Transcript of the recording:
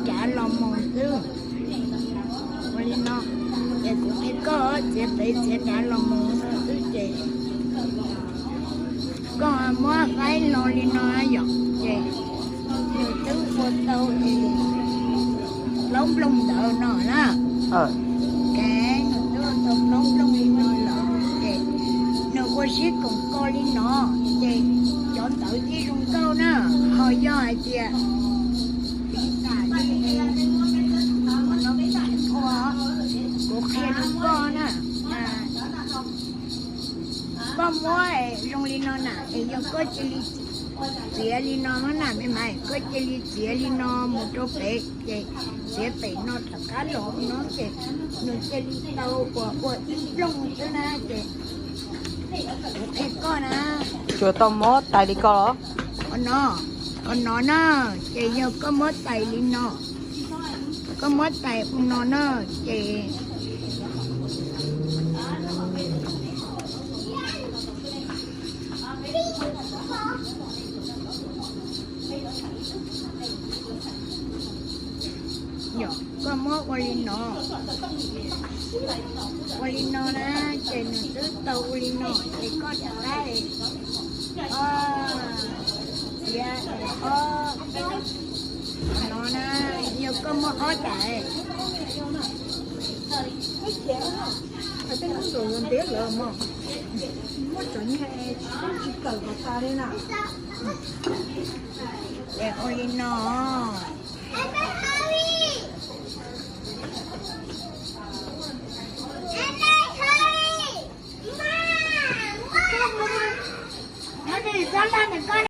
Nrad los mus xwb. Ua li no, ces kuv qhia koj txiav pem txiav nrad los mus no xwb ces koj muab faib los li no yom, ces nws twb ua tau plaub nplooj ntawd no na. Ces nws twb ua tau plaub nplooj li no lawm ces nws ua sib koom ko li no, ces cov ntawd thiaj zoo nkauj na. Ho yog hais tias piv xam li es kuv qhia rau koj na, koj muab zoo li no na, es yog koj cia li txiav li no na, me mas koj cia li txiav li no mus rau pem ces txiav pem no rov qab los no ces nws cia li tau ua ua ib nplooj xwb na ces kuv qhia koj na. Tsuas tau muab tais li ko los? Ua no, ua no na, ces yog koj muab tais li no, koj muab tais ua no na, ces yog koj muab ua li no, ua li no na, ces nws twb tau ua li no ces koj rov qab, o, txiav, o, no na, yog koj muab ob tais. Tej hnub ntiav lawm mog, muab cov nyiaj tsis kawm kom tas li na. Es ua li no.